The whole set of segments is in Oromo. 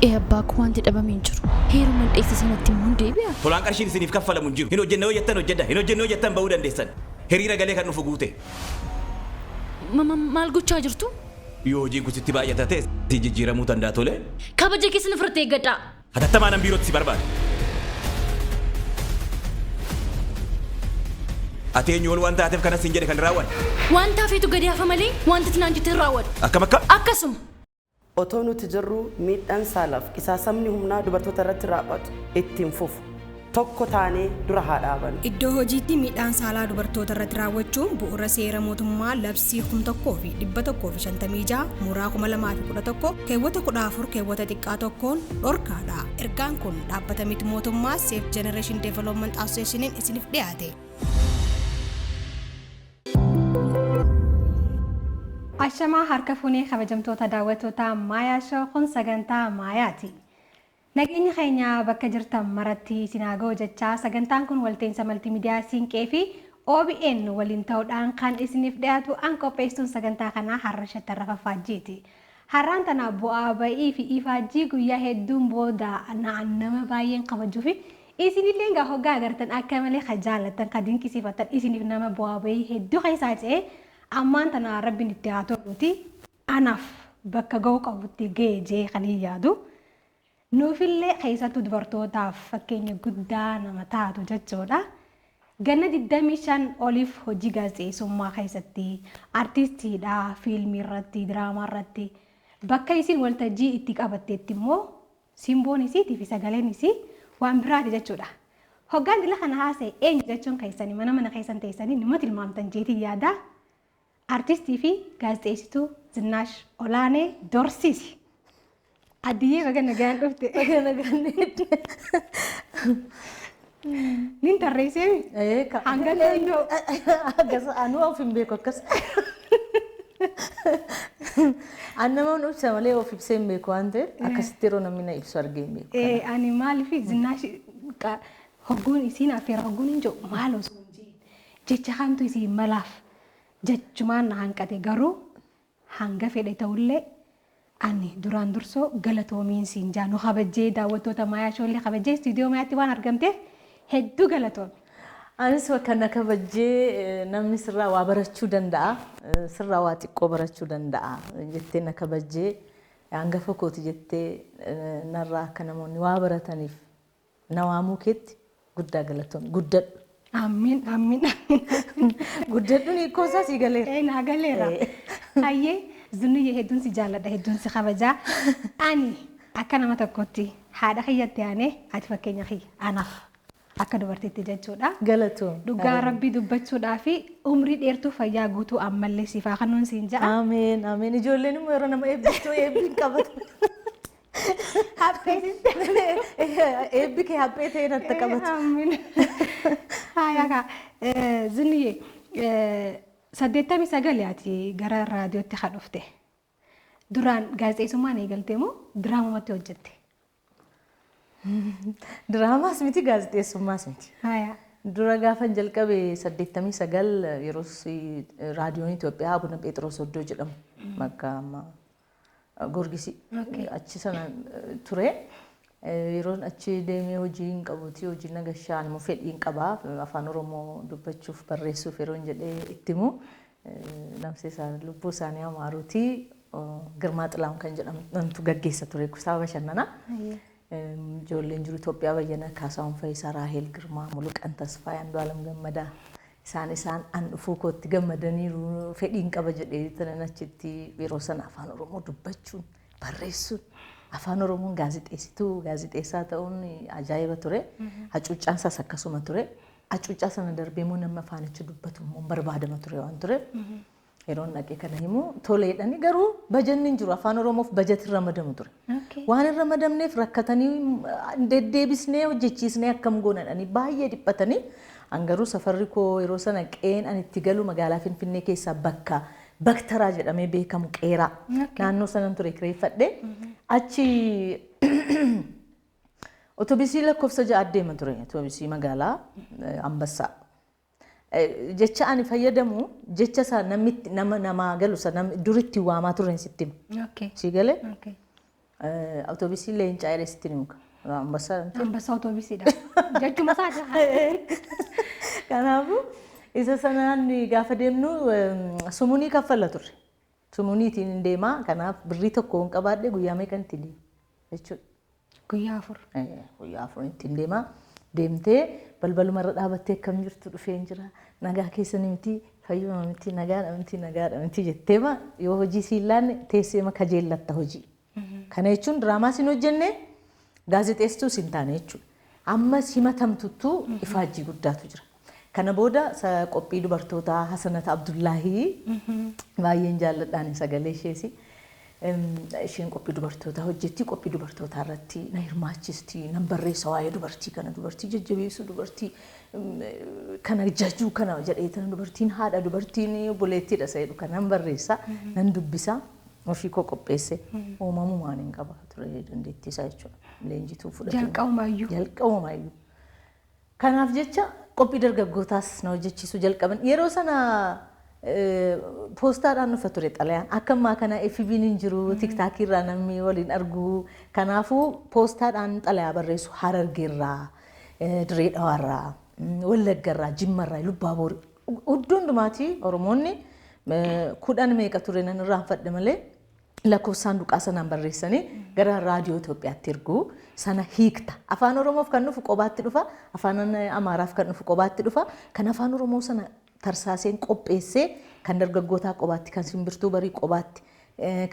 Ee abbaa koo wanti dhabame hin jiru. Heeruman dheesse sanatti immoo hin deebi'a. Tolaan qarshiin isiniif kaffalamu hin jiru. Hin hojjenna yoo jettan hojjedha, hin hojjennu yoo jettan ba'uu dandeessan. Hiriira galee kan dhufu guute. Maal gochaa jirtu? Yoo hojiin kun sitti baay'ata ta'e si jijjiiramuu danda'a tole. Kabaja keessan ofirratti eeggadhaa. Hatattamaanan biirootti si barbaada. Ati eenyu ol waan taateef kanas siin jedhe kan raawwanne? Wanta hafetu gadi hafa malee wanta ati naan jette hin raawwadhu. Akkam akkam? Akkasuma. Otoo nuti jirruu miidhaan saalaaf qisaasamni humnaa dubartoota irratti raawwatu itti hin fufu. Tokko taanee dura haa dhaabannu. Iddoo hojiitti miidhaan saalaa dubartoota irratti raawwachuun bu'uura seera mootummaa labsii 1156 mooraa 2011 keewwata 14 keewwata xiqqaa tokkoon dhorkaadha. Ergaan kun dhaabbata miti mootummaa Safe Generation Development Associationiin isiniif dhiyaate. Ashamaa harka fuunee kabajamtoota daawwattoota Maayaa Show kun sagantaa Maayaati. Nageenyi keenya bakka jirtan maratti isin haa ga'u jechaa sagantaan kun walta'insa maltiimiidiyaa Siinqee fi OBN waliin ta'uudhaan kan isiniif dhiyaatu an qopheessituun sagantaa kanaa har'a Shattarra Faffaajjiiti. Har'aan tana bu'aa ba'ii fi ifaajjii guyyaa hedduun booda na'an nama baay'een kabajuu fi isinillee egaa hoggaa agartan akka malee ka jaallattan ka dinqisiifattan isiniif nama bu'aa ba'ii hedduu keessaa ce'ee ammaan tana rabbiin itti haa toluuti anaaf bakka ga'uu qabutti ga'e jee kan hin yaadu. Nuufillee keessattuu dubartootaaf fakkeenya guddaa nama taatu jechuudha. Ganna 25 oliif hojii gaazexeessummaa keessatti artistiidha, fiilmii irratti, diraamaa irratti bakka isin waltajjii itti qabatteetti immoo simboon isiitii fi sagaleen isii waan biraati jechuudha. Hoggaan dila kana haasa'e eenyu jechuun keessanii mana mana keessan teessanii numa tilmaamtan jeetiin yaada. Artistii fi gaazexeessituu Zinnaash Olaanee Dorsiisi. Addiyyee baga nagaan dhufte. Baga nagaan dhufte. Nin tarreessee hanga danda'u. Akkas anuu of hin beeku akkas. An nama ibsa malee of ibsee hin beeku waan ta'eef akkasitti yeroo namni na ibsu argee hin beeku. Ani maaliif Zinnaash hogguun isiin affeera hogguun hin jiru maal osoo hin jeen jecha kamtu isiin malaaf jechumaan na hanqate garuu hanga fedhe ta'ullee ani duraan dursoo galatoomiin siin jaa nu kabajjee daawwattoota Maayaa Shoollee kabajjee istuudiyoo Maayaatti waan argamteef hedduu galatoomi. Anis kana kabajjee namni sirraa waa barachuu danda'a, sirraa waa xiqqoo barachuu danda'a jettee na kabajjee hangafa kooti jettee narraa akka namoonni waa barataniif na waamuu keetti guddaa galatoomi. Guddadhu. Amiin amiin amiin. Guddadhuun hiikoo isaa sii galeera. Ee naa galeera. Hayyee Zinnuyyee hedduun si jaalladha hedduun si kabajaa. Ani akka nama tokkotti haadha kiyyatti aanee ati fakkeenya kiyya anaaf akka dubartiitti jechuudha. Galatoomi. Dhugaa rabbii dubbachuudhaa fi umrii dheertuu fayyaa guutuu ammallee siif haa kennuun siin ja'a. Ameen ameen. Ijoolleen immoo yeroo nama eebbiftu eebbi hin qabatu. Haphee Eebbi kee haphee ta'ee natti qabatu. Amiin. Haaya kaa. Zinniyyee 89 ati gara raadiyootti kan dhufte. Duraan gaazexeessummaan eegalte moo diraamumatti hojjette? Diraamaas miti gaazexeessummaas miti. Haaya. Dura gaafan jalqabe 89 yeroo raadiyoon Itoophiyaa Abuna Phexros Oddoo jedhamu bakka amma Goorgisii achi sana ture. Yeroon achi deemee hojii hin qabuuti hojii nagashaa immoo fedhii hin qabaa afaan Oromoo dubbachuuf barreessuuf yeroon jedhee itti himu namsee isaanii lubbuu isaanii amaaruuti Girmaa Xilaahun kan jedhamu gaggeessa ture kutaa bashannanaa. Ijoolleen jiru Itoophiyaa Bayyana Kaasaahun Fayisaa Raahel Girmaa Muluqan Tasfaayee Andu'aalam Gammadaa isaan isaan an dhufuu kootti gammadaniiru fedhiin qaba jedhee tanan achitti yeroo sana afaan Oromoo dubbachuun barreessuun afaan Oromoon gaazexeessituu gaazexeessaa ta'uun ajaa'iba ture. Hacuuccaan isaas akkasuma ture. Hacuuccaa sana darbee immoo namni afaanicha dubbatu immoo barbaadama ture waan tureef. Yeroon dhaqee kana himu toleedhani garuu bajanni hin jiru afaan Oromoof bajati hin ramadamu ture. Waan hin ramadamneef rakkatanii deddeebisnee hojjechiisnee akkam goonadhanii baay'ee dhiphatanii an garuu safarri koo yeroo sana qe'een an itti galu magaalaa Finfinnee keessaa bakka Baktaraa jedhamee beekamu qeeraa naannoo sanan ture kireeffadhe achi otobisii lakkoofsa 6 deema ture otobisii magaalaa Ambassaa. Jecha ani fayyadamu jecha isa namni nama namaa galu isa namni dur ittiin waamaa turren sitti hima. Okay. Sii galee? Okay. Awutoobisii leencaa jedhee sitti ni muka. Ambassaa. Ambassaa awutoobisiidha. Jechuma isaati. Kanaafuu isa sanaan gaafa deemnu sumunii kaffalla turre. Sumuniitiin hin deemaa, kanaaf birrii tokko hin qabaadhe guyyaa meeqa ittiin deema jechuudha. Guyyaa 4. Guyyaa 4 ittiin deemaa. Deemtee balbaluma irra dhaabattee akkam jirtu dhufeen jira. Nagaa keessanii miti, fayyuma miti, nagaadha miti, nagaadha miti jetteema yoo hojii siin laanne teesseema kajeellatta hojii. Kana jechuun diraamaa siin hojjenne gaazexeessituus hin taane jechuudha. Ammas himatamtuttuu ifaajjii guddaatu jira. Kana booda qophii dubartootaa Hasanata Abdullaahii baay'een jaalladhaan sagalee isheesi. Isheen qophii dubartootaa hojjetti. Qophii dubartootaa irratti na hirmaachisti. Nan barreessa waa'ee dubartii kana, dubartii jajjabeessu, dubartii kana jajuu kana jedhee tana dubartiin haadha, dubartiin obboleettiidha isa jedhu kana nan barreessa, nan dubbisa. Ofii koo qopheesse uumamumaan hin qaba ture dandeettii isaa jechuudha. Leenjituu fudhatee. Jalqabumaayyuu. Jalqabumaayyuu. Kanaaf jecha qophii dargaggootaas na hojjechiisuu jalqaban. Yeroo sana poostaadhaan dhufa ture xalayaan. Akka ammaa kana FB'n hin jiru, TikTok irraa namni waliin argu. Kanaafuu poostaadhaan xalayaa barreessu Harargeerraa, Dirree Dhawaarraa, Wallaggarraa, Jimmarraa, Lubbaaboor. Iddoo hundumaati Oromoonni 10 meeqa ture nan irraanfadhe malee lakkoofsa saanduqaa sanaan barreessanii gara raadiyoo Itoophiyaatti ergu sana hiikta. Afaan Oromoof kan dhufu qobaatti dhufa, afaan Amaaraaf kan dhufu qobaatti dhufa. Kan afaan Oromoo sana tarsaaseen qopheessee kan dargaggootaa qobaatti, kan simbirtuu barii qobaatti,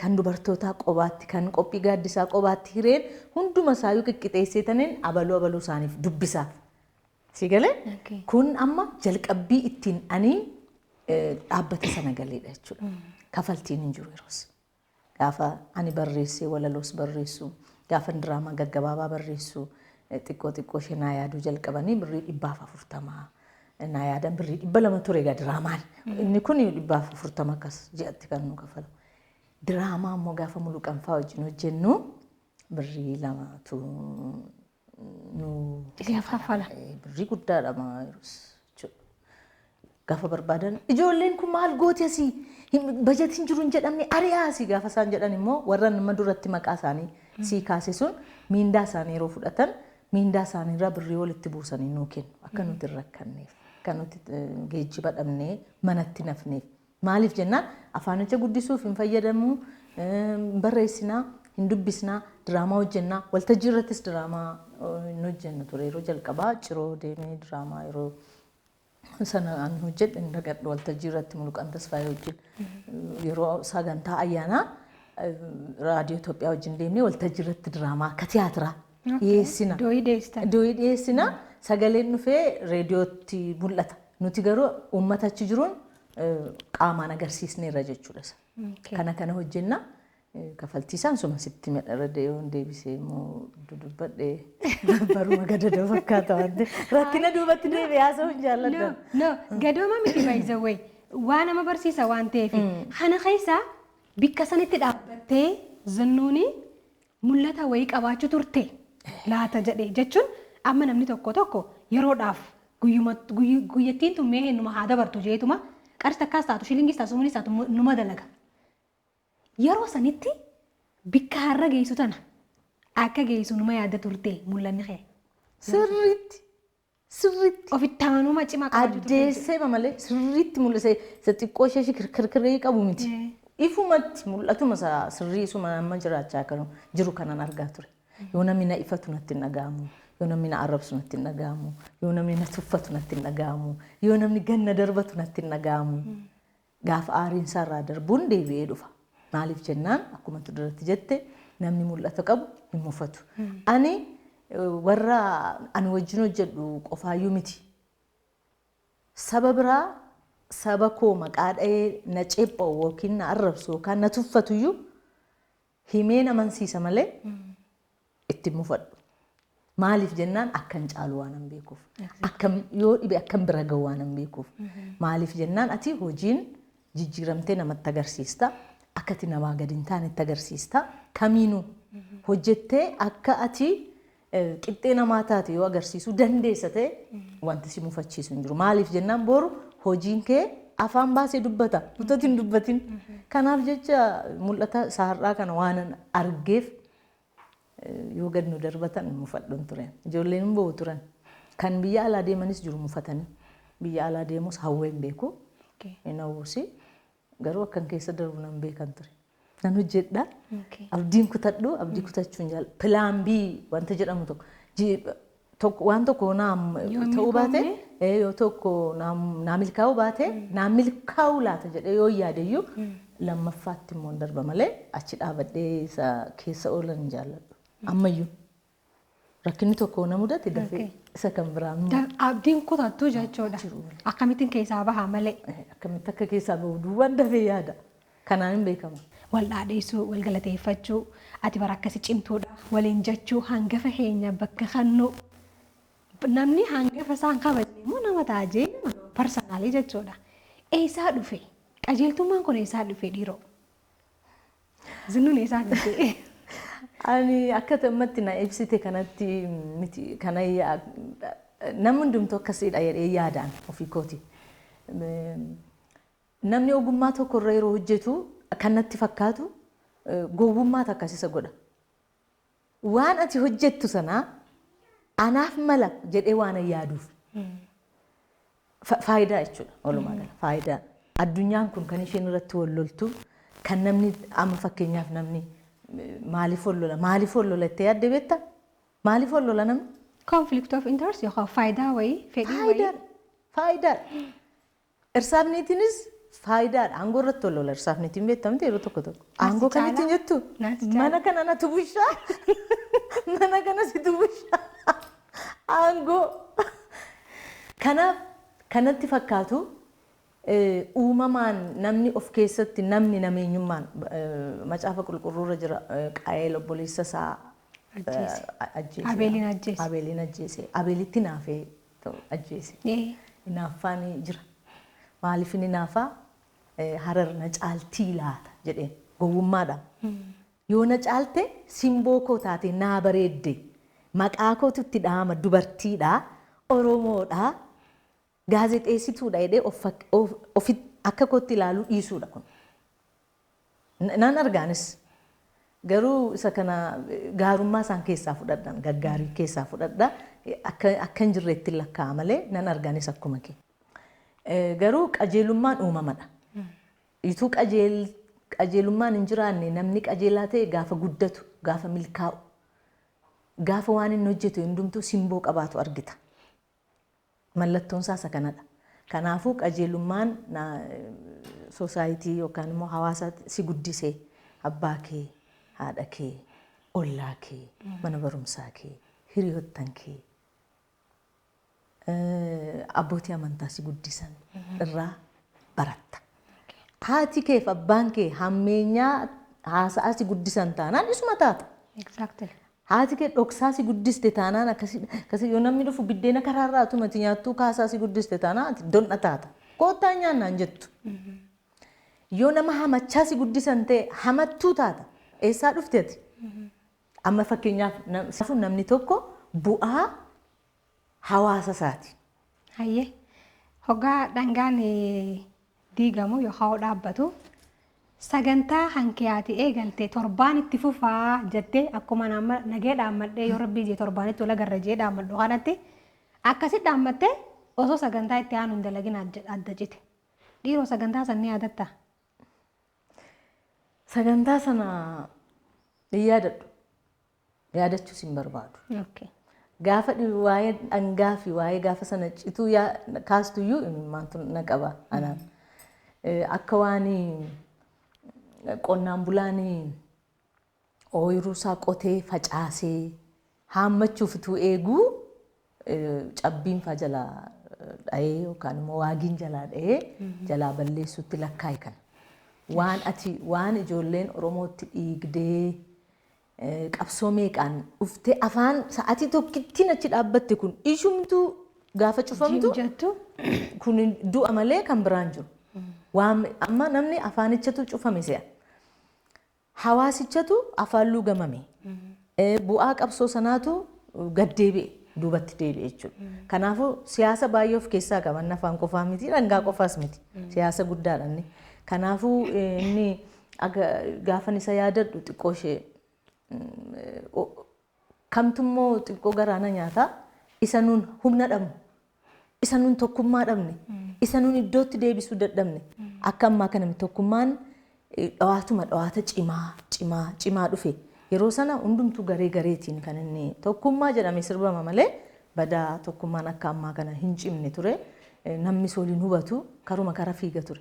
kan dubartootaa qobaatti, kan qophii gaaddisaa qobaatti hireen hunduma isaayyuu qiqqixeessee taneen abaluu abaluu isaaniif dubbisaaf. Si galee? Kun amma jalqabbii ittiin ani dhaabbata sana galeedha jechuudha. Kafaltiin hin jiru yeroos. Gaafa ani barreessee walaloos barreessu, gaafa diraamaa gaggabaabaa barreessu, xiqqoo xiqqoo ishee naa yaaduu jalqabanii birrii 140 naa yaadan, birrii 200 ture egaa diraamaan. Inni kun 140 akkas ji'atti kan nu kafalu. Diraamaa immoo gaafa Muluqanfaa wajjin hojjennu birrii 2tu nu kafala. Birrii guddaadha yeroos jechuudha. Gaafa barbaadan ijoolleen kun maal goote asii bajetiin jiru hin jedhamne ari'aa asii gaafa isaan jedhan immoo warra nama duratti maqaa isaanii sii kaase sun miindaa isaanii yeroo fudhatan miindaa isaanii irraa birrii walitti buusanii nuu kennu akka nuti hin rakkanneef, akka nuti geejjiba dhabnee manatti nafneef. Maaliif jennaan afaanicha guddisuuf hin fayyadamu, hin barreessinaa, hin dubbisnaa, diraamaa hojjennaa, waltajjii irrattis diraamaa hin hojjennu ture yeroo jalqabaa ciroo deemee diraamaa yeroo sana an hojjedhe hin dagadhu waltajjii irratti Muluqan Tasfaayee wajjin yeroo sagantaa ayyaanaa raadiyoo Itoophiyaa wajjin deemnee waltajjii irratti diraamaa akka tiyaatiraa dhiyeessina. Dooyii dhiyeessitan. Dooyii dhiyeessina sagaleen dhufee reediyootti mul'ata. Nuti garuu uummata achi jiruun qaamaan agarsiisneerra jechuudha. Kana kana hojjenna. Kafaltii isaan suma sitti irra deebisee immoo dudubbadhee baruma gadadoo fakkaata waan ta'eef rakkina duubatti deebi'ee haasa'uu hin jaalladhan. No, gadooma miti by the way. Waa nama barsiisa waan ta'eef. Kana keessa bikka sanitti dhaabbattee zinnuuni mul'ata wayii qabaachuu turte laata jedhee jechuun amma namni tokko tokko yeroodhaaf guyyattiin tun mee numa haa dabartu jeetuma qarshii takkaas taatu shilingis taatu sumunis taatu numa dalaga. Yeroo sanitti bikka har'a geessu tana akka geessu numa yaadda turte mul'anni kee. Sirriitti. Sirriitti. Ofitti amanuma cimaa qabaachuu turte. Addeessee malee sirriitti mul'ise isa xiqqoo ishee kirkirrii qabu miti. Ifumatti mul'atuma sirrii isuma amma jiraachaa jiru kanan argaa ture. Yoo namni na ifatu natti hin dhaga'amu. Yoo namni na arrabsu natti hin dhaga'amu. Yoo namni na tuffatu natti hin dhaga'amu. Yoo namni ganna darbatu natti hin dhaga'amu. Gaafa aariin isaarraa darbuun deebi'ee dhufa. Maaliif jennaan akkuma duratti jette namni mul'ata qabu hin mufatu. Ani warra ani wajjin hojjedhu qofaayyuu miti. Saba biraa saba koo maqaa dha'ee na ceepha'u yookiin na arrabsu yookaan na tuffatuyyuu himeen amansiisa malee itti mufadhu. Maaliif jennaan akkan caalu waan hin beekuuf. Akkam yoo dhibe akkam bira gahu waan hin beekuuf. Maaliif jennaan ati hojiin jijjiiramtee namatti agarsiista. Akka ati namaa gadi hin taanetti agarsiista. Kamiinuu hojjettee akka ati qixxee namaa taate yoo agarsiisuu dandeessa ta'e wanti si mufachiisu hin jiru. Maaliif jennaan boru hojiin kee afaan baasee dubbata. Utuu hin dubbatin. Kanaaf jecha mul'ata isaa har'aa kana waan argeef Yoo gad nu darbatan mufadhuun ture. Ijoolleen hin bo'u turan. Kan biyya alaa deemanis jiru mufatanii. Biyya alaa deemus hawwee hin beeku. Hin hawwusi. Garuu akkan keessa darbu nan beekan ture. Nan hojjedha. Abdiin kutadhu, abdii kutachuun jaalladha. Plan B wanta jedhamu tokko. Tokko waan tokko naam ta'uu baate, yoo tokko naa milkaa'uu baate, naa milkaa'uu laata jedhee yoo yaadeyyuu lammaffaatti immoo darba malee achi dhaabadhee isa keessa oolan hin jaalladhu. Ammayyuu rakkinni tokko na mudate dafee isa kan biraa immoo Abdiin kutattu jechuudha. Akkamittiin keessaa baha malee. Akkamitti akka keessaa bahu duwwaan dafee yaada. Kanaan hin beekama. Wal dhaadheessuu, wal galateeffachuu, ati bara akkasi cimtuudha, waliin jechuu, hangafa keenya bakka kannuu. Namni hangafa isaan kabajne immoo nama taajee personally jechuudha. Eessaa dhufe? Qajeeltummaan kun eessaa dhufe dhiiroo? Zinnuun eessaa dhufe? Ani akka ammatti na ibsite kanatti miti, kana namni hundumtuu akkasiidha jedhee yaadaan ofii kooti. Namni ogummaa tokko irra yeroo hojjetu kan natti fakkaatu gowwummaatu akkas isa godha. Waan ati hojjettu sanaa anaaf mala jedhee waan hin yaaduuf. Faayidaa jechuudha walumaa gala faayidaa. Addunyaan kun kan isheen irratti wal loltu, kan namni amma fakkeenyaaf namni maaliif wal lola, maaliif wal lola jettee yaadde beektaa? Maaliif wal lola namni? Conflict of interest yookaan faayidaa wayii, fedhii wayii. Faayidaadha. Faayidaadha. Irsaaf niitiinis faayidaadha. Aangoo irratti wal lola irsaaf niitiin beektamte yeroo tokko tokko. Aangoo kamittiin jettu? Naati caala. Mana kana natu bushaa. Mana kana situ bushaa. Aangoo. Kanaaf kanatti fakkaatu uumamaan namni of keessatti namni nameenyummaan macaafa qulqulluurra jira, Qaayeel obboleessa isaa Ajjeese. Ajjeese. Abeeliin ajjeese. Abeeliin ajjeese. Abeelitti naafee ajjeese. Hinaaffaan jira. Maaliif inni naafaa? Harar na caaltii laata jedheen gowwummaadhaan. Yoo na caalte simboo koo taate naa bareedde, maqaa kootu itti dhahama, dubartiidha, Oromoodha, gaazexeessituudha jedhee akka kootti ilaaluu dhiisuudha kun. Nan argaanis garuu isa kana gaarummaa isaan keessaa fudhadhan, gaggaarii keessaa fudhadha, akka hin jirreetti lakkaa'a malee nan argaanis akkuma kee. Garuu qajeelummaan uumamadha. Ituu qajeelummaan hin jiraanne namni qajeelaa ta'e gaafa guddatu, gaafa milkaa'u, gaafa waan inni hojjetu hundumtuu simboo qabaatu argita. Mallattoon isaa isa kanadha. Kanaafuu qajeelummaan society yookaan immoo hawaasa si guddisee, abbaa kee, haadha kee, ollaa kee, mana barumsaa kee, hiriyoottan kee, abbootii amantaa si guddisan irraa baratta. Haati kee fi abbaan kee hammeenyaa haasa'aa si guddisan taanaan isuma taata. Haati kee dhoksaa si guddiste taanaan, akkasii yoo namni dhufu biddeena karaarraa atumati nyaattuu kaasaa si guddiste taanaan ati don'a taata. Koottaa nyaannaan jettu. Yoo nama hamachaa si guddisan ta'e hamattuu taata. Eessaa dhufte ati? Amma fakkeenyaaf namni tokko bu'aa hawaasa isaati. Hayyee. Hoggaa dhangaan diigamu yookaan dhaabbatu sagantaa hankiyaati eegalte torbaan itti fufaa jettee, akkuma nama nagee dhaammadhee yoo rabbii jee torbaanitti wal agarra jee dhaammadhu kanatti akkasi dhaammattee osoo sagantaa itti aanu hin dalagin adda cite. Dhiiroo, sagantaa san ni yaadattaa? Sagantaa sana hin yaadadhu. Yaadachuus hin barbaadu. Gaafa waa'ee dhangaa fi waa'ee gaafa sana cituu kaastuyyuu imimmaantu na qaba anaan. Akka waan qonnaan bulaan ooyiruu isaa qotee facaasee haammachuuf utuu eeguu cabbiin faa jalaa dha'ee yookaan immoo waagiin jalaa dha'ee jalaa balleessutti lakkaa'e kana. Waan ati waan ijoolleen Oromootti dhiigdee qabsoo meeqaan dhuftee afaan sa'aatii tokkittiin achi dhaabbatte kun ishumtuu gaafa cufamtu Jettu. kun du'a malee kan biraan jiru. Waan amma namni afaanichatu cufame se'a. Hawaasichatu afaan luugamame. Bu'aa qabsoo sanaatu gad deebi'e, duubatti deebi'e jechuudha. Kanaafuu siyaasa baay'ee of keessaa qaba. Inni afaan qofaa miti, dhangaa qofaas miti. Siyaasa guddaadha inni. Kanaafuu inni gaafan isa yaadadhu xiqqoo ishee Kamtummoo xiqqoo garaana nyaataa isa nuun humna dhabnu, isa nuun tokkummaa dhabne, isa nuun iddootti deebisuu dadhabne. Akka ammaa kana tokkummaan dhawaatuma dhawaata cimaa cimaa cimaa dhufe. Yeroo sana hundumtuu garee gareetiin kan inni tokkummaa jedhame sirbama malee badaa tokkummaan akka ammaa kana hin cimne ture. Namni waliin hubatu karuma kara fiiga ture.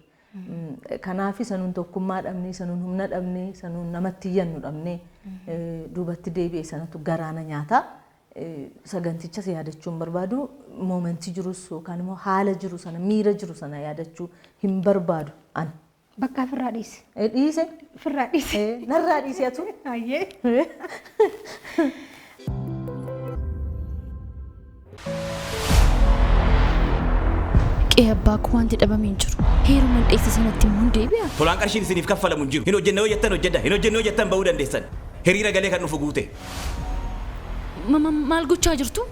Kanaaf isa nuun tokkummaa dhabne, isa nuun humna dhabne, isa nuun namatti iyyannu dhabne duubatti deebi'e sanatu garaana nyaata. Sagantichas yaadachuu hin barbaadu. Moomentii jirus yookaan immoo haala jiru sana, miira jiru sana yaadachuu hin barbaadu ani. Bakka ofirraa dhiise. Dhiise. Ofirraa dhiise. Narraa dhiise atu. Ayyee. Qe'ee abbaa koo wanti dhabame hin jiru. Heeruman dheessa sanatti immoo hin deebi'a. Tolaan qarshiin isiniif kaffalamu hin jiru. Hin hojjenne yoo jettan hojjedha. Hin hojjenne yoo jettan ba'uu dandeessan. Hiriira galee kan dhufu guute. Maal gochaa jirtu?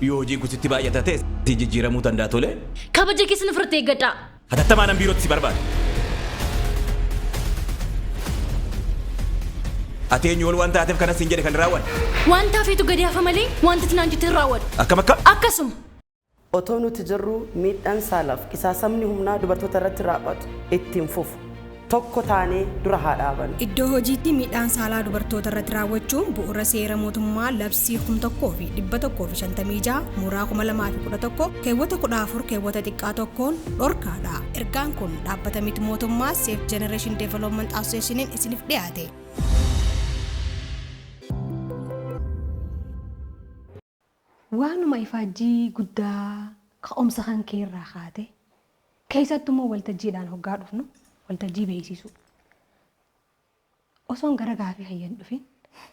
Yoo hojiin kun sitti baay'ata ta'e si jijjiiramuu danda'a tole. Kabaja keessan ofirratti eeggadhaa. Hatattamaan an biirootti si barbaada. Ati eenyu ol waan taateef kanas hin jedhe kan raawwanne. Wanta hafeetu gadi hafa malee wanta ati naan jette hin raawwadhu. Akkam akkam? Akkasuma. Otoo nuti jirru miidhaan saalaaf qisaasamni humnaa dubartoota irratti raawwatu ittiin fufu. Tokko taanee dura haa dhaabannu. Iddoo hojiitti miidhaan saalaa dubartoota irratti raawwachuun bu'uura seera mootummaa labsii 1156 muraa 2011 keewwata 14 keewwata xiqqaa tokkoon dhorkaadha. Ergaan kun dhaabbata miti mootummaa Safe Generation Development Associationiin isiniif dhiyaate. Waanuma ifaajjii guddaa ka'umsa kan kee irraa kaate keessattuu immoo waltajjiidhaan hoggaa dhufnu waltajjii beeksisu. Osoon gara gaafii hayyan dhufin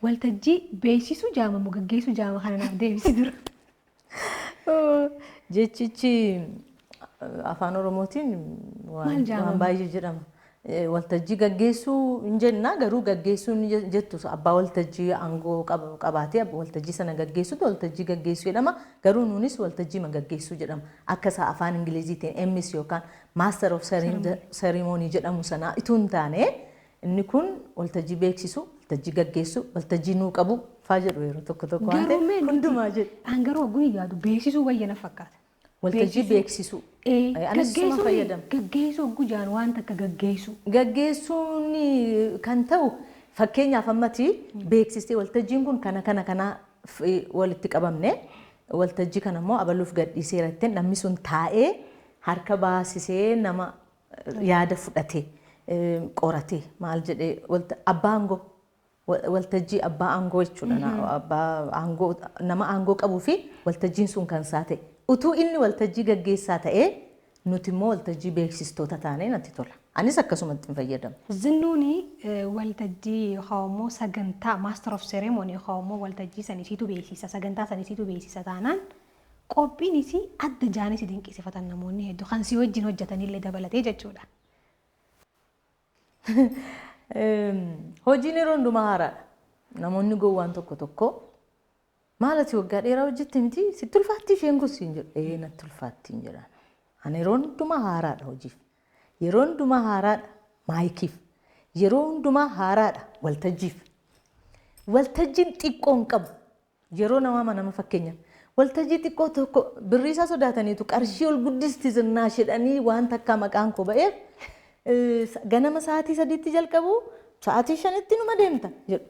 waltajjii beeksisuu jaamamu gaggeessuu jaama kana naaf deebisi dura. Jechichi afaan Oromootiin Maal waan jaamama? baay'ee jedhama. Waltajjii gaggeessuu hin jenna garuu gaggeessuu hin jettu abbaa waltajjii aangoo qabaatee waltajjii sana gaggeessutu waltajjii gaggeessuu jedhama. Garuu nuunis waltajjii ma gaggeessuu jedhama. Akka isaa afaan Ingiliziitiin MS yookaan Master of Ceremony jedhamu sana itoo hin taane inni kun waltajjii beeksisu, waltajjii gaggeessu, waltajjii nuu qabu faa jedhu yeroo tokko tokko waan Garuu mee ta'eef hundumaa jedhu. An garuu ogguun yaadu beeksisuu wayya na fakkaata. Waltajjii beeksisuu. Anis isuma fayyadama. Gaggeessuu hogguu jaan waan takka gaggeessuu. Gaggeessuun kan ta'u fakkeenyaaf ammati beeksistee waltajjiin kun kana kana kana walitti qabamne waltajjii kana immoo abaluuf gadhiiseera ittiin namni sun taa'ee harka baasisee nama yaada fudhate qorate maal jedhee abbaa aangoo waltajjii abbaa aangoo jechuudha. Abbaa aangoo nama aangoo qabuu fi waltajjiin sun kan isaa ta'e. Utuu inni waltajjii gaggeessaa ta'ee nuti immoo waltajjii beeksistoota taanee natti tola. Anis akkasumatti hin fayyadamu. Zinnuuni waltajjii yookaan immoo sagantaa Master of Ceremony yookaan immoo waltajjii sanisiitu beeksisa sagantaa sanisiitu beeksisa taanaan qophiin isii adda jaanis si dinqisiifatan namoonni hedduu kan si wajjin hojjetanillee dabalatee jechuudha. Hojiin yeroo hundumaa haaraadha. Namoonni gowwaan tokko tokko maal ati waggaa dheeraa hojjette miti sitti ulfaatti isheen kun siin jedhu. Ee natti ulfaatti hin jedhan. Ani yeroo hundumaa haaraadha hojiif. Yeroo hundumaa haaraadha maayikiif. Yeroo hundumaa haaraadha waltajjiif. Waltajjiin xiqqoo hin qabu. Yeroo namaa nama fakkeenyaaf. Waltajjii xiqqoo tokko birrii isaa sodaataniitu qarshii ol guddisti zinnaa jedhanii waan takka maqaan koo ba'eef ganama sa'aatii 3tti jalqabu sa'aatii 5tti numa deemta jedhu.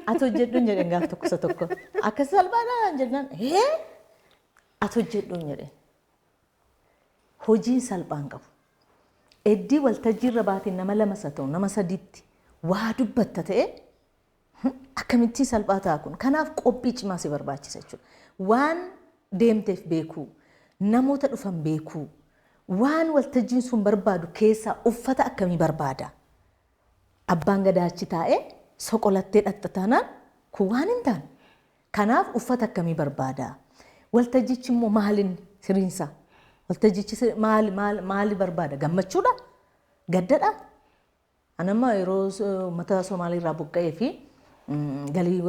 Ati hojjedhuun jedheen gaaf tokko isa tokko. Akkas salphaadha jennaan hee ati hojjedhuun jedheen. Hojiin salphaan qabu. Eddii waltajjiirra baatee nama lama isa ta'u nama sadiitti waa dubbatta ta'e akkamittiin salphaa ta'a kun. Kanaaf qophii cimaa si barbaachisa jechuudha. Waan deemteef beekuu, namoota dhufan beekuu, waan waltajjiin sun barbaadu keessaa uffata akkamii barbaada? Abbaan gadaa achi taa'ee soqolattee dhatta taanaan kun waan hin taane. Kanaaf uffata akkamii barbaada? Waltajjichi immoo maalin siriinsa? Waltajjichi maali barbaada? Gammachuudha? Gaddadha? Anamma yeroo uummata Somaaliirraa buqqa'ee fi galii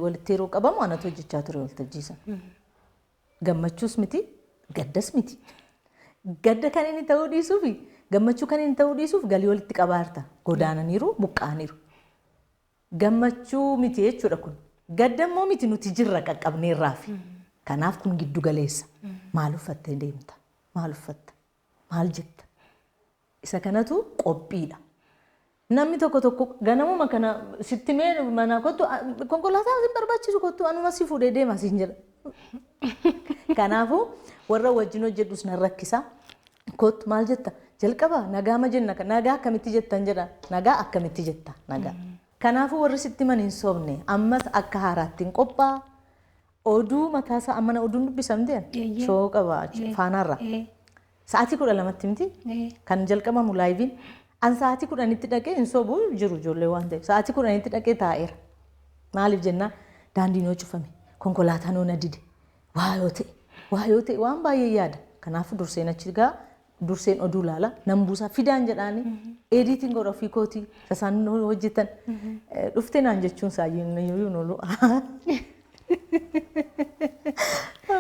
walitti yeroo qabamu anatu hojjechaa ture waltajjii sana. Gammachuus miti, gaddas miti. Gadda kan inni ta'uu dhiisuuf gammachuu kan inni ta'uu dhiisuuf galii walitti qabaarta. Godaananiiru, buqqa'aniiru. Gammachuu miti jechuudha kun. Gaddammoo miti nuti jirra qaqqabneerraafi. Kanaaf kun giddu galeessa. Maal uffattee deemta? Maal uffatta? Maal jetta? Isa kanatu qophiidha. Namni tokko tokko ganamuma kana sitti mee mana kottu konkolaataa si barbaachisu kottu anuma si fuudhee deema siin jedha. Kanaafuu warra wajjin hojjedhus nan rakkisa. Kottu maal jetta? Jalqaba nagaa ma jenna nagaa akkamitti jettan jedha nagaa akkamitti jetta nagaa. Kanaafuu warri sitti man hin sobne ammas akka haaraatti hin qophaa'a. Oduu mataasaa amma oduun dubbisamteen shoo qaba faanaarra. Sa'aatii 12tti miti kan jalqabamu laayiviin. An sa'aatii 10tti dhaqee hin sobu jiru ijoollee waan ta'eef sa'aatii 10tti dhaqee taa'eera. Maaliif jennaan daandiin yoo cufame konkolaataan yoo na dide waa yoo ta'e waan baay'ee yaada. Kanaafuu durseen achi gaa durseen oduu laala nan buusaa fidaan jedhaani ediitiin godha ofii kootii isaan hojjetan dhuftee naan jechuun saayyuu oolu.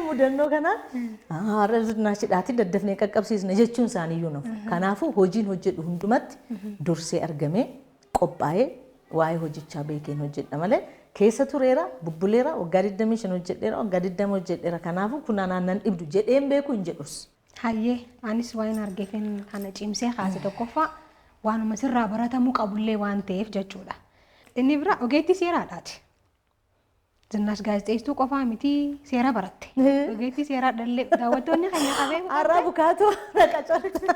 Mudannoo kana har'a naashidhaatti daddafnee qaqqabsiisna jechuun isaaniiyyuu nafu. Kanaafuu hojiin hojjedhu hundumatti dursee argamee qophaa'ee waa'ee hojjechaa beekeen hojjedha malee keessa tureera bubbuleera waggaa 25 hojjedheera waggaa 20 hojjedheera kanaafuu kun anaan dhibdu jedheen beeku hin jedhus. Hayyee anis waan argeefin kana cimsee kaase tokkoffaa waanuma sirraa baratamuu qabullee waan ta'eef jechuudha. Inni bira ogeettii seeraadhaati. Zinaash gaazexeesstuu qofaa miti seera baratte. Ogeettii seeraa dhallee daawwattoonni keenya qabee. Har'a bukaatoo naqa corta.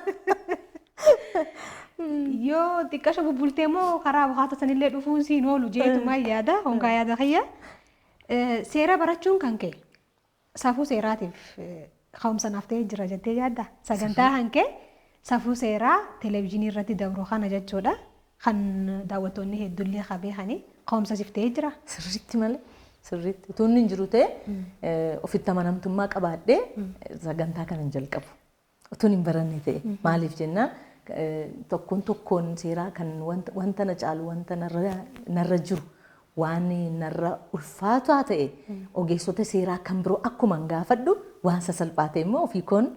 Yoo xiqqasho bubbultee immoo karaa bukaatoo sanillee dhufuun siin oolu jeetumaa yaada hongaa yaada kiyya. Seera barachuun kan ka'e safuu seeraatiif ka'umsa naaf ta'ee jira jettee yaadda. Sagantaa kan ka'e safuu seeraa televezyiinii irratti dabru kana jechuudha. Kan daawwattoonni hedduullee qabee kani ka'umsa siif ta'ee jira. Sirriitti malee. Sirriitti utuu inni hin jiru ta'e ofitti amanamtummaa qabaadhee sagantaa kana hin jalqabu. Utuu hin baranne ta'e maaliif jennaan tokkoon tokkoon seeraa kan wanta na caalu wanta narra jiru waan narra ulfaataa ta'e ogeessota seeraa kan biroo akkuma hin gaafadhu waan sasalphaa ta'e immoo ofii koon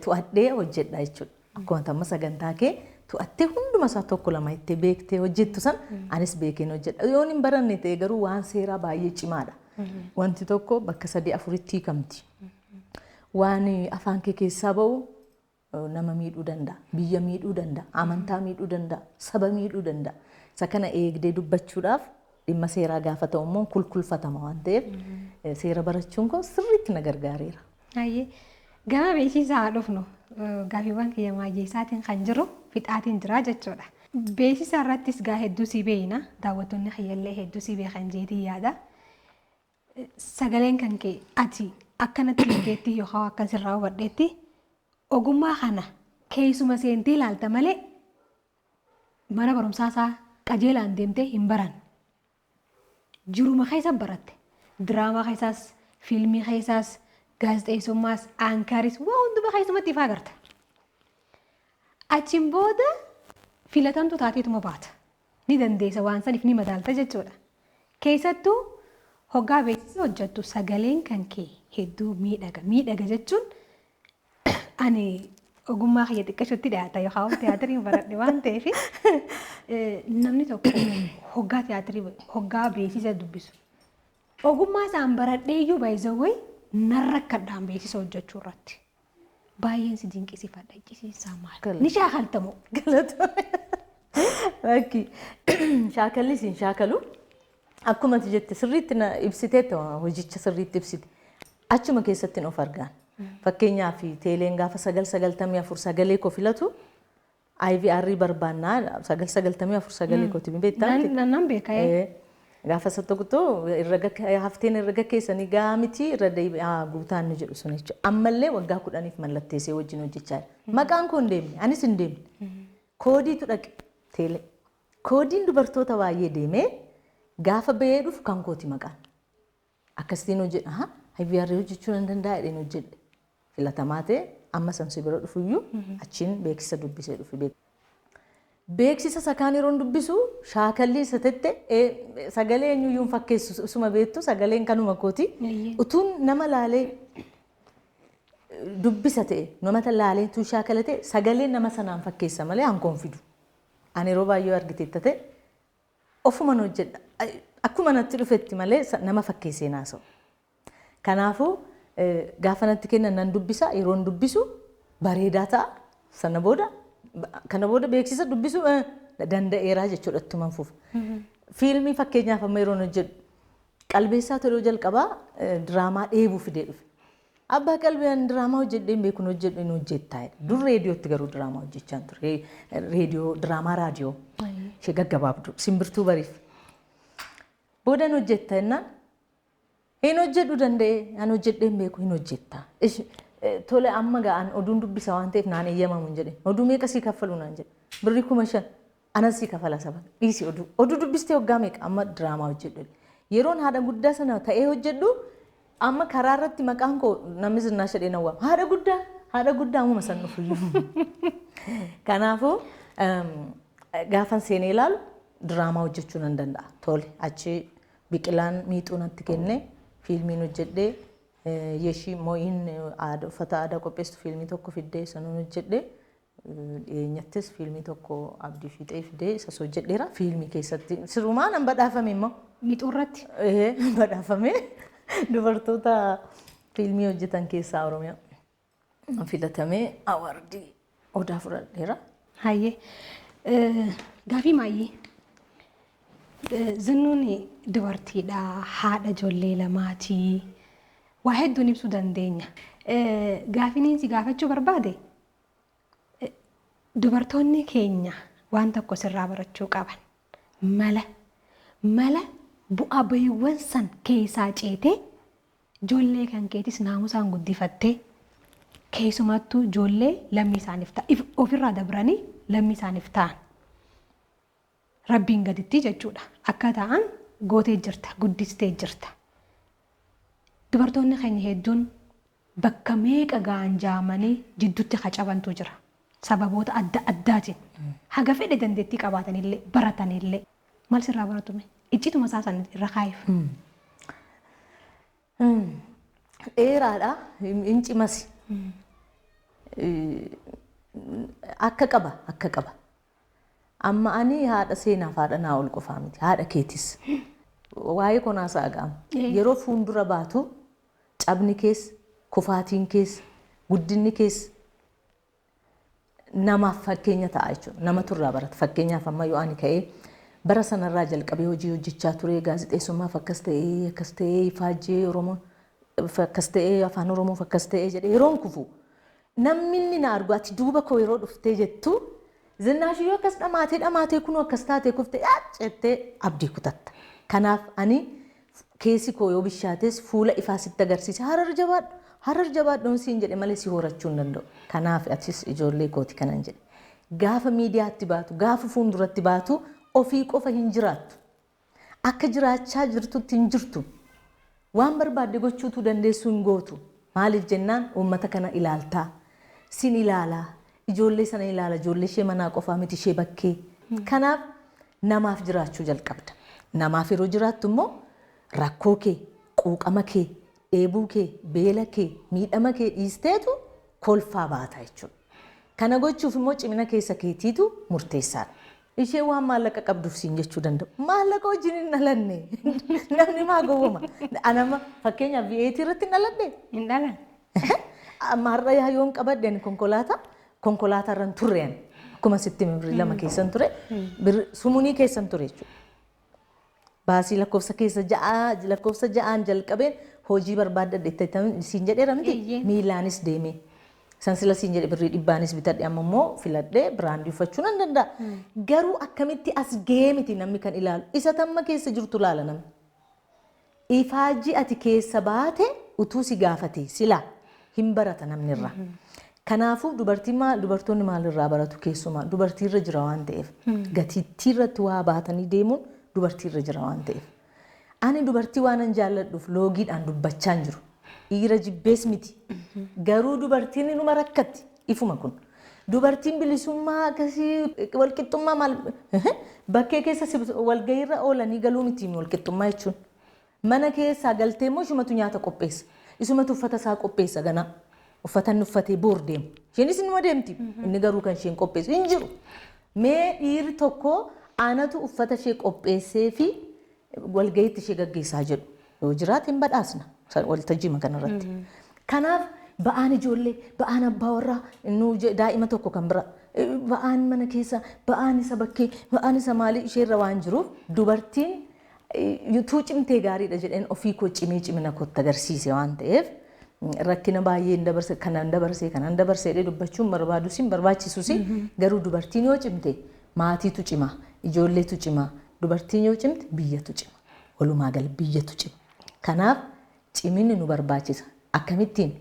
to'adhee hojjedha jechuudha. Akkuma amma sagantaa kee to'attee hunduma isaa tokko lama itti beektee hojjettu san anis beekeen hojjedha. Yoon hin baranne ta'e garuu waan seeraa baay'ee cimaadha. Wanti tokko bakka 3-4tti hiikamti. Waan afaan kee keessaa ba'u nama miidhuu danda'a, biyya miidhuu danda'a, amantaa miidhuu danda'a, saba miidhuu danda'a. Isa kana eegdee dubbachuudhaaf dhimma seeraa gaafa ta'u immoo kulkulfatama waan ta'eef seera barachuun koo sirriitti na gargaareera. Gama beeksisaa haa dhufnu gaaffiiwwan kiyya maayyeessaatiin kan jiru fixaatiin jira jechuudha. Beeksisa irrattis gaa hedduu si beekna daawwattoonni kiyyallee hedduu si beekan jeetii yaada. Sagaleen kan kee ati akkanatti hingeetti yookaan akkan sirraa hubadheetti ogummaa kana keessuma seentee ilaalta malee mana barumsaa isaa qajeelaan deemtee hin baran. Jiruma keessa baratte diraamaa keessaas fiilmii keessaas gaazexeessummaas aankaris waa hundumaa keessumatti ifaa agarta. Achiin booda filatamtu taateetuma baata. Ni dandeessa waan saniif ni madaalta jechuudha. Keessattuu hoggaa beeksisa hojjettu sagaleen kan kee hedduu miidhaga. Miidhaga jechuun ani ogummaa kiyya xiqqashotti dhiyaata yookaan tiyaatiriin baradhe waan ta'eef namni tokko hoggaa tiyaatirii hoggaa beeksisa dubbisu. Ogummaa isaan baradhee iyyuu baay'isawwee narra akkadhaan beeksisa hojjechuu irratti. Baay'een si dinqisiifadha iccisiisaa maal? Ni shaakaltamoo? Galatoomne. Bakki shaakalli siin shaakalu akkuma ati jette sirriitti na ibsiteetta hojicha sirriitti ibsite achuma keessatti of argaan. Fakkeenyaaf teeleen gaafa 994 sagalee koo filatu IVR barbaannaa 994 sagalee kooti beektaa? Nan beeka. Gaafa isa tokko hafteen herrega keessanii gahaa miti irra guutaan ni jedhu sun jechuudha. Ammallee waggaa 10f mallatteessee wajjin hojjechaa jira. Maqaan koo hin deemne anis hin deemne. Koodiitu dhaqe teelee. Koodiin dubartoota baay'ee deemee gaafa bahee dhufu kan kooti maqaan. Akkasitiin hojjedha. IVR hojjechuu nan danda'a jedheen hojjedhe. Filatamaa ta'e amma san si bira dhufuyyuu achiin beeksisa dubbisee dhufu beeku. Beeksisa isa kaan yeroon dubbisu shaakalli isa tette sagalee eenyuyyuu hin fakkeessu isuma beektu sagaleen kanuma kooti. Utuun nama laalee dubbisa ta'e nama laalee utuu shaakala ta'e sagalee nama sanaan fakkeessa malee hankoon fidu. Ani yeroo baay'ee argiteetta ta'e ofuman hojjedha. Akkuma natti dhufetti malee nama fakkeessee naasa'u. Kanaafuu gaafa natti kennan nan dubbisa, yeroon dubbisu bareedaa ta'a. Sana booda kana booda beeksisa dubbisu danda'eeraa jechuudha ittuman fufa. Fiilmii fakkeenyaaf amma yeroon hojjedhu Qalbeessaa Toloo jalqabaa diraamaa dheebuu fidee dhufe. Abbaa qalbii ani diraamaa hojjedhee hin beeku hojjedhu hin hojjettaa jedhe. Dur reediyootti garuu diraamaa hojjechaa ture. Reediyoo diraamaa raadiyoo ishee gaggabaabdu simbirtuu bariif. Booda hin hojjetta jennaan hin hojjedhu danda'ee ani hojjedhee hin beeku hin hojjetta. Tole amma ga'an oduun dubbisa waan ta'eef naan eeyyamamu hin jedhe. Oduu meeqa sii kaffalu naan jedhe. Birrii 5000 anas sii kafala saba. Dhiisi oduu. Oduu dubbistee waggaa meeqa amma diraamaa hojjedhu. Yeroon haadha guddaa sana ta'ee hojjedhu amma karaa irratti maqaan koo namni Zinnaash jedhee na waama. Haadha guddaa haadha guddaa ammuma san dhufu. Kanaafuu gaafan seenee ilaalu diraamaa hojjechuu nan danda'a. Tole achi Biqilaan miixuu natti kenne fiilmiin hojjedhee Yeshii Mo'iin uffata aadaa qopheessitu fiilmii tokko fiddee sanuun hojjedhe. Dhiyeenyattis fiilmii tokko Abdii Fiixee fidee isas hojjedheera. Fiilmii keessatti sirumaa nan badhaafame immoo. Miixuu irratti? Badhaafame dubartoota fiilmii hojjetan keessaa Oromiyaa filatamee awaardii odaa fudhadheera. Hayyee. Gaafii maayyii. Zinnuun dubartiidha, haadha ijoollee lamaati. Waa hedduun ibsuu dandeenya. Gaafiin si gaafachuu barbaade dubartoonni keenya waan tokko sirraa barachuu qaban. Mala mala bu'aa bahiiwwan san keessaa ceetee ijoollee kan keetis naamusaan guddifattee keessumattuu ijoollee lammii isaaniif ta'a ofirraa dabranii lammii isaaniif ta'an. Rabbiin gaditti jechuudha. Akka ta'an gootee jirta, guddistee jirta. Dubartoonni keenya hedduun bakka meeqa ga'an jaamanii jidduutti qacabantu jira. Sababoota adda addaatiin. Haga fedhe dandeettii qabaatanillee baratanillee. Maal sirraa baratume? Iccituma isaa san irra kaa'iif. Dheeraadha. Hin cimasi. Akka qaba akka qaba. Amma ani haadha seenaaf haadha naa ol qofaa miti. Haadha keetis. Waa'ee konaa isaa ga'ama. Yeroo fuuldura baatu cabni kees, kufaatiin kees, guddinni kees namaaf fakkeenya ta'a jechuudha. Namatu irraa barata. Fakkeenyaaf amma yoo ani ka'ee bara sanarraa jalqabee hojii hojjechaa ture gaazexeessummaaf akkas ta'ee akkas ta'ee ifaajjee Oromoo akkas ta'ee afaan Oromoof akkas ta'ee jedhee yeroon kufu namni inni na argu ati duuba koo yeroo dhuftee jettu Zinnaash yoo akkas dhamaatee dhamaatee kunoo akkas taatee kufte jettee abdii kutatta. Kanaaf ani keessi koo yoo bishaates fuula ifaa sitti agarsiise harar jabaadhu harar jabaadhu siin jedhe malee si horachuu hin danda'u. Kanaaf atis ijoollee kooti kanan jedhe. Gaafa miidiyaatti baatu gaafa fuulduratti baatu ofii qofa hin jiraattu. Akka jiraachaa jirtutti hin jirtu. Waan barbaadde gochuutu dandeessuu hin gootu. Maaliif jennaan uummata kana ilaaltaa. Sin ilaalaa. Ijoollee sana ilaala. Ijoollee ishee manaa qofaa miti ishee bakkee. Kanaaf namaaf jiraachuu jalqabda. Namaaf yeroo jiraattu immoo rakkoo kee, quuqama kee, dheebuu kee, beela kee, miidhama kee dhiisteetu kolfaa baata jechuudha. Kana gochuuf immoo cimina keessa keetiitu murteessaadha. Isheen waan maallaqa qabduuf siin jechuu danda'u. Maallaqa wajjin hin dhalanne. Namni maa gowwoma. Anama fakkeenyaaf V8 irratti hin dhaladhe. Hin dhalan. Amma har'a yaa yoon qabadhe ani konkolaataa konkolaataa irra hin turre ani. Akkuma sitti hime birrii lama keessan ture. Birri sumunii keessan ture jechuudha. Baasii lakkoofsa keessa ja'a lakkoofsa ja'aan jalqabeen hojii barbaaddadhe itti siin jedheera miti Eeyyee. miilaanis deemee. San sila siin jedhe birrii dhibbaanis bitadhe amma immoo filadhee biraandii uffachuu nan danda'a. Garuu akkamitti as gahee miti namni kan ilaalu. Isa tamma keessa jirtu ilaala namni. Ifaajjii ati keessa baate utuu si gaafate sila hin barata namni irraa. Kanaafuu dubartiin maal dubartoonni maalirraa baratu keessumaa dubartiirra jira waan ta'eef gatiittii irratti waa baatanii deemuun dubartiirra jira waan ta'eef. Ani dubartii waanan jaalladhuuf loogiidhaan dubbachaa hin jiru. Dhiira jibbees miti. Garuu dubartiin inuma rakkatti. Ifuma kun. Dubartiin bilisummaa akkasii walqixxummaa maal bakkee keessa walgahiirra oolanii galuu miti walqixxummaa jechuun. Mana keessaa galtee immoo isumatu nyaata qopheessa. Isumatu uffata isaa qopheessa ganaa. Uffata inni uffatee boor deema. Isheenis inuma deemti. Inni garuu kan isheen qopheessu hin jiru. Mee dhiirri tokko anatu uffata ishee qopheessee fi Walga'iitti ishee gaggeessaa jedhu. Yoo jiraate hin badhaasna waltajjii kanarratti. Kanaaf ba'aan ijoollee, ba'aan abbaa warraa, nu daa'ima tokko kan bira, ba'aan mana keessa, ba'aan isa bakkee, ba'aan isa maalii isheerra waan jiruuf dubartiin utuu cimtee gaariidha jedheen ofii koo cimee cimina kootti agarsiise waan ta'eef rakkina baay'ee hin dabarse, kanan dabarse, kanan dabarse jedhee dubbachuun barbaadus hin barbaachisus, garuu dubartiin yoo cimte maatiitu cima, ijoolleetu cima, dubartiin yoo cimte biyyatu cima, walumaa gala biyyatu cima. Kanaaf ciminni nu barbaachisa. Akkamittiin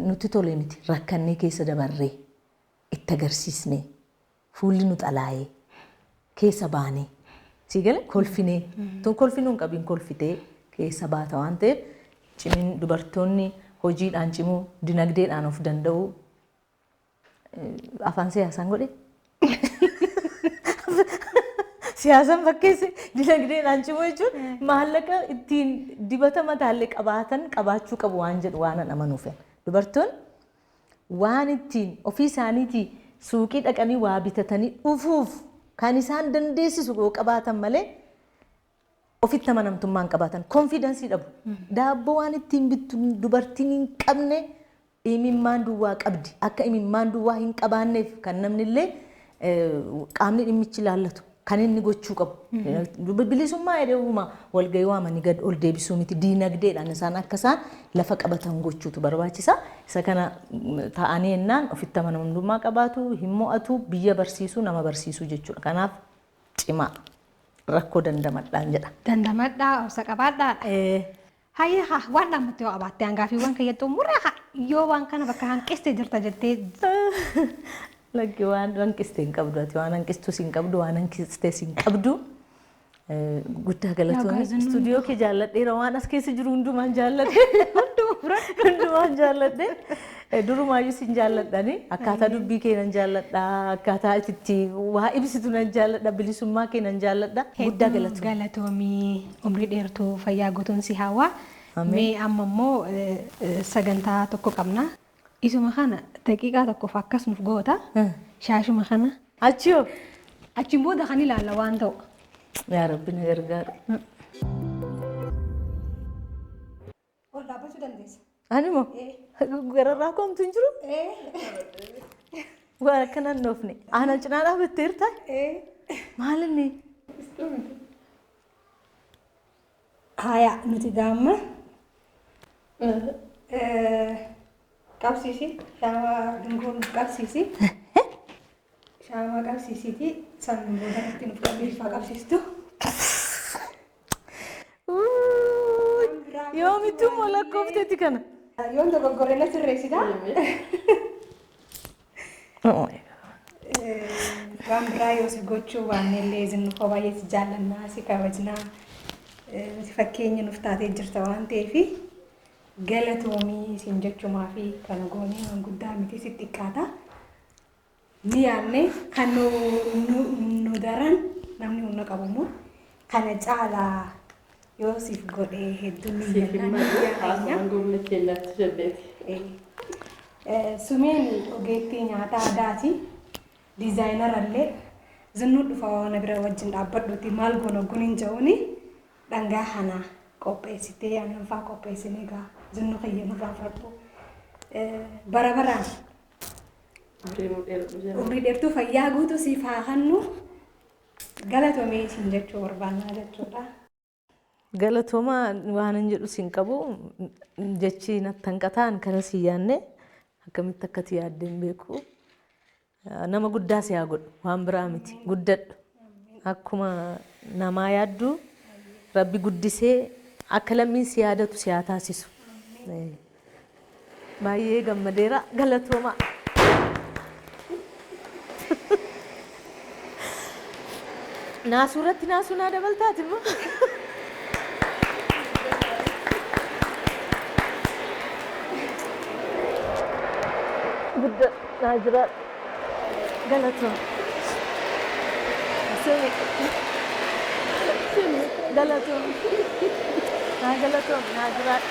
nutti tole miti, rakkannee keessa dabarree itti agarsiisnee fuulli nu xalaayee keessa baanee sii gale kolfinee tun kolfinuu hin qabiin kolfitee keessa baata waan ta'eef cimin dubartoonni hojiidhaan cimuu, dinagdeedhaan of danda'uu. Afaan siyaasaan godhe, siyaasaan fakkeesse. Dinagdeedhaan cimuu jechuun maallaqa ittiin dibata mataallee qabaatan qabaachuu qabu waan jedhu waan an amanuuf. Dubartoonni waan ittiin ofii isaaniitii suuqii dhaqanii waa bitatanii dhufuuf kan isaan dandeessisu yoo qabaatan malee ofitti amanamtummaa hin qabaatan, confidence dhabu. Daabboo waan ittiin bittu dubartiin hin qabne imimmaan duwwaa qabdi. Akka imimmaan duwwaa hin qabaanneef kan namni illee qaamni dhimmichi ilaallatu kan inni gochuu qabu. Bilisummaa jedhee uuma walgahii waamanii gad ol deebisuu miti, diinagdeedhaan isaan akka isaan lafa qabatan gochuutu barbaachisa. Isa kana ta'anii jennaan ofitti amanamummaa qabaatu, hin mo'atu, biyya barsiisuu, nama barsiisuu jechuudha. Kanaaf cimaa rakkoo dandamadhaan jedha. Dandamadhaa, obsa qabaadhaadha. Hayyee, haa waan dhaammatte yoo qabaatte, hangaafiiwwan kiyya xumuree, haa yoo waan kana bakka hanqiste jirta jettee. Lakki, waan hanqiste hin qabdu ati, waan hanqistus hin qabdu, waan hanqistes hin qabdu. Guddaa galatoomii. Istuudiyoo kee jaalladheera, waan as keessa jiru hundumaan jaalladhe. Hundumaan jaalladhe. Durumaayyuu sin jaalladhani. Akkaataa dubbii kee nan jaalladha. Akkaataa itti waa ibsitu nan jaalladha. Bilisummaa kee nan jaalladha. Guddaa galatoomii. Galatoomii, umrii dheertuu fayyaa guutuun si hawwa. Mee amma immoo sagantaa tokko qabna. Isuma kana daqiiqaa tokkoof akkas nuuf goota. Shaashuma kana. Achiyoo. Achiin booda kan ilaalla waan ta'u. Yaa Rabbi na gargaaru. Ol dhaabbachuu dandeessa. Ani moo? Gararraa koomtu hin jiru? Waan akkana hin dhoofne. Ana cinaa dhaabbatteerta? Maal inni? Haya, nuti gaamma qabsiisi, shaamaa dungoo nuuf qabsiisi. Shaamaa qabsiisiiti san booda irratti nuuf qabsiifaa qabsiistu. Yoomittuu immoo lakkoofteeti kana? Yoon dogoggore na sirreessita. Waan biraa yoo si gochuu baannellee isin koo baay'ee si jaallannaa, si kabajnaa, nuti fakkeenya nuuf taatee jirta waan ta'eef galatoomii isin jechumaa fi kana goonee waan guddaa miti, si xiqqaata. Ni yaadne kan nu daran namni humna qabu immoo kana caalaa yoo siif godhee hedduu ni Siif hin jennaan malu biyya keenya. haasawaan gurra keenyaatti jenneeti. Sumeen ogeettii nyaata aadaati. Diizaayinarallee zinnuu dhufa na bira wajjin dhaabbadhuuti maal goona gun hin jedhuuni dhangaa kana qopheessitee aannan fa'aa qopheessinee egaa zinnuu kiyya nurraa fudhadhu. Bara baraan Umrii nuu dheeradhu jenna. Umrii dheertuu fayyaa guutuu siif haa kennu, galatoomee isin jechuu barbaannaa jechuudha. Galatooma, waan hin jedhu sin qabu, jechi natti hanqataan kana si yaadne akkamitti akkati yaadde hin beeku. Nama guddaa si haa godhu, waan biraa miti, guddadhu. Akkuma namaa yaaddu Rabbi guddisee akka lammiin si yaadatu si haa taasisu. Baay'ee gammadeera, galatooma. Naasuu irratti naasuu naa dabaltaati immoo. Guddaa naa jiraadhu. Galatooma. Sumi. Sumi. Galatooma. Naa galatooma, naa jiraadhu.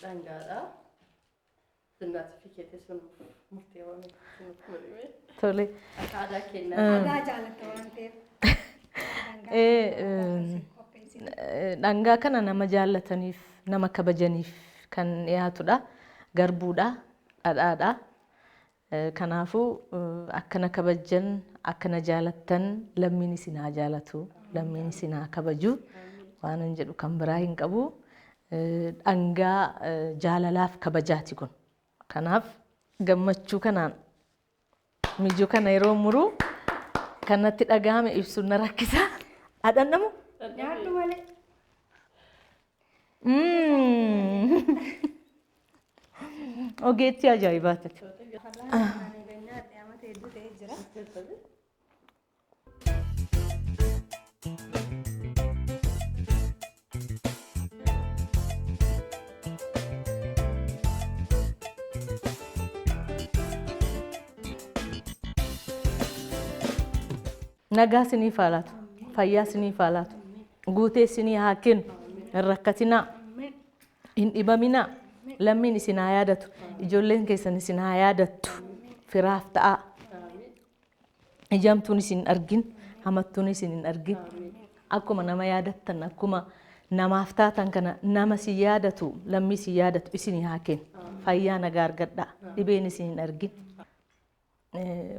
Dhangaadha. Zinnaati fi keetii sun murteewwan nutti mul'ime. Tole. Akka aadaa keenyaa. Aadaa jaalatta waan ta'eef. Dhangaa kana nama jaallataniif, nama kabajaniif kan dhiyaatudha. Garbuudha, dhadhaadha. Kanaafuu akkana kabajan, akkana jaalattan, lammiin isin haa jaalatu, lammiin isin haa kabaju. Waan hin jedhu kan biraa hin qabu. Dhangaa jaalalaaf kabajaati kun. Kanaaf gammachuu kanaan mijuu kana yeroo muru kanatti dhagahame ibsuun na rakkisa. Dhandhamu? Nyaadhu malee. Ogeettii ajaa'ibaati. Nyaadhe amata hedduu ta'ee jira. Nagaa isiniif haa laatu, fayyaa isiniif haa laatu, guutee isinii haa kennu, hin rakkatinaa, hin dhibaminaa, lammiin isin haa yaadatu, ijoolleen keessan isin haa yaadattu, firaaf ta'aa. Ijamtuun isin hin argin, hamattuun isin hin argin. Akkuma nama yaadattan, akkuma namaaf taatan kana nama si yaadatu, lammii si yaadatu isinii haa kennu. Fayyaa nagaa argadhaa, dhibeen isin hin argin.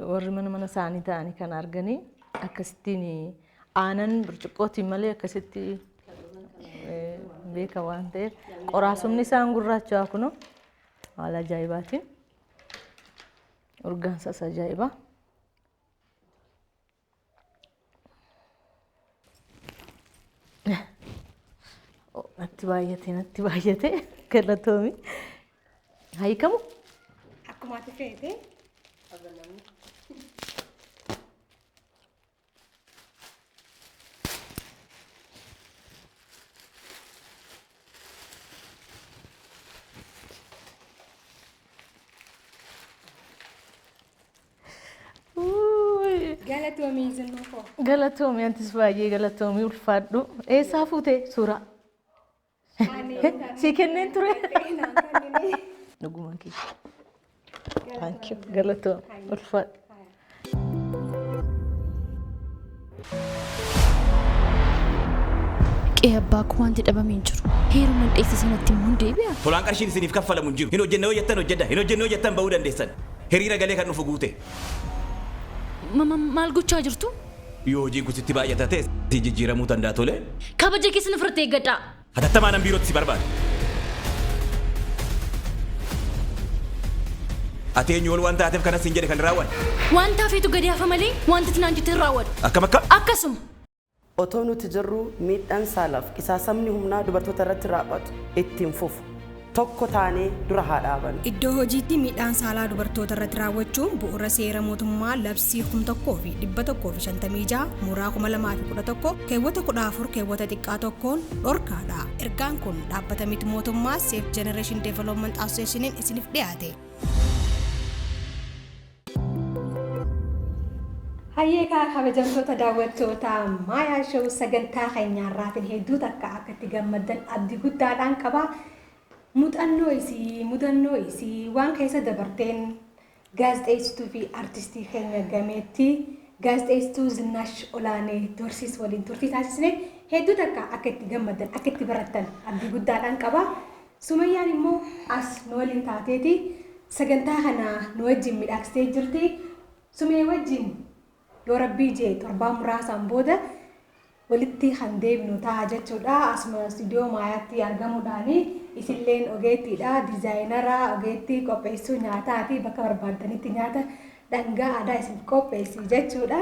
Warri mana mana isaanii ta'anii kan arganii akkasittiin aanan burcuqqootiin malee akkasitti beeka waan ta'eef, qoraasumni isaan gurraachaa kunoo haala ajaa'ibaatiin urgaan isaas ajaa'iba. Natti baay'ate, natti baay'ate, galatoomi. Hiikamu? Akkuma ati feete. Galatoomii, Zinnuu koo. Galatoomi, antis baay'ee galatoomi, ulfaadhu. Eessaa fuute suuraa? Si kenneen ture. Dhuguma kiyya. Thank you. Galatoomi, ulfaadhu. Qe'ee abbaa koo wanti dhabame hin jiru. Heeruma dheesse sanatti immoo hin deebi'a. Tolaan qarshiin isiniif kaffalamu hin jiru. Hin hojjenne yoo jettan hojjedha. Hin hojjenne yoo jettan bahuu dandeessan. Hiriira galee kan dhufu guute. Maal gochaa jirtu? Yoo hojiin kun sitti baay'ata ta'e si jijjiiramuu danda'a, tole. Kabaja keessan ofirratti eeggadhaa. Hatattamaan nan biirootti si barbaada. Ati eenyu ol waan taateef kanas hin jedhe kan raawwan? Wanta hafeetu gadi hafa malee wanti ati naan jette hin raawwadhu. Akkam akkam? Akkasuma. Otoo nuti jirru miidhaan saalaaf qisaasamni humnaa dubartoota irratti raawwatu ittiin fufu. Tokko taanee dura haa dhaabannu. Iddoo hojiitti miidhaan saalaa dubartoota irratti raawwachuun bu'uura seera mootummaa labsii 1156 muraa 2011 keewwata 14 keewwata xiqqaa 1n dhorkaadha. Ergaan kun dhaabbata miti mootummaa Safe Generation Development Associationiin isiniif dhiyaate. Hayyee kaa, kabajamtoota daawwattoota Maayaa Show, sagantaa keenyaarraatiin hedduu takka akka itti gammaddan abdii guddaadhaan qaba. Muuxannoo isii, mudannoo isii, waan keessa dabarteen gaazexeessituu fi artistii keenya gameettii gaazexeessituu Zinnaash Olaanee Dorsiis waliin turtii taasisne hedduu takka akka itti gammaddan, akka itti barattan abdii guddaadhaan qaba. Sumayyaan immoo as nu waliin taateeti sagantaa kana nu wajjin midhaagsitee jirti. Sumee wajjin yoo rabbii jee torbaan muraasaan booda walitti kan deebinu ta'a jechuudha. Asuma istuudiyoo Maayaatti argamuudhaani isilleen ogeettiidha, diizaayinara, ogeettii qopheessuu nyaataati, bakka barbaaddanitti nyaata dhangaa aadaa isin qopheessi jechuudha.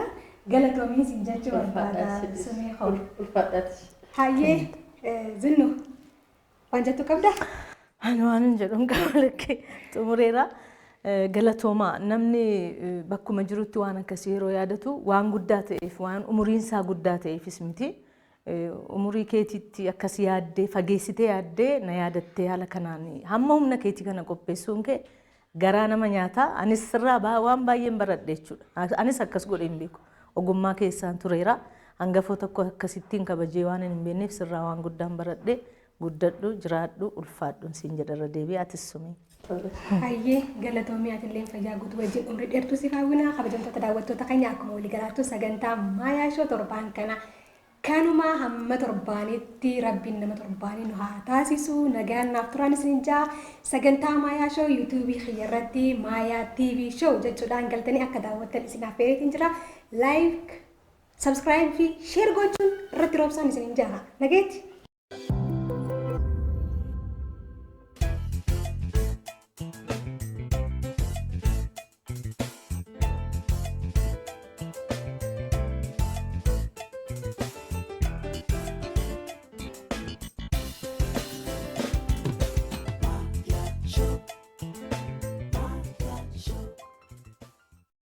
Galatoomiin isin jechuu barbaada, Sumee koo. Ulfaadhaati. Hayyee, Zinnu, waan jettu qabdaa? Ani waan hin jedhu hin qabu, lakkee xumureera. Galatoomaa, namni bakkuma jirutti waan akkasii yeroo yaadatu waan guddaa ta'eef, waan umuriin isaa guddaa ta'eefis miti. Umurii keetiitti akkas yaaddee, fageessitee yaaddee, na yaadattee haala kanaan hamma humna keetii kana qopheessuun kee garaa nama nyaataa. Anis sirraa waan baay'een baradhe jechuudha. Anis akkas godhee hin beeku. Ogummaa keessaan tureera. Hangafoo tokko akkasittiin kabajee waan hin beekneef sirraa waan guddaan baradhe. Guddadhu, jiraadhu, ulfaadhu siin jedha irra deebi'ee atis sumii. Hayyee, galatoomii, atillee fayyaa guutuu wajjin umrii dheertuu siif hawwina. Kabajamtoota daawwattoota keenya, akkuma waliigalaattu sagantaa Maayaa Show torbaan kana kanuma. Hamma torbaanitti rabbiin nama torbaanii nu haa taasisu. Nagaan naaf turaan isin jaa. Sagantaa Maayaa Show yuutuubii kiyya irratti Maayaa TV Show jechuudhaan galtanii akka daawwattan isin affeereetiin jira. Like, subscribe fi share gochuun irratti roobsaan isin jaa. Nageetti.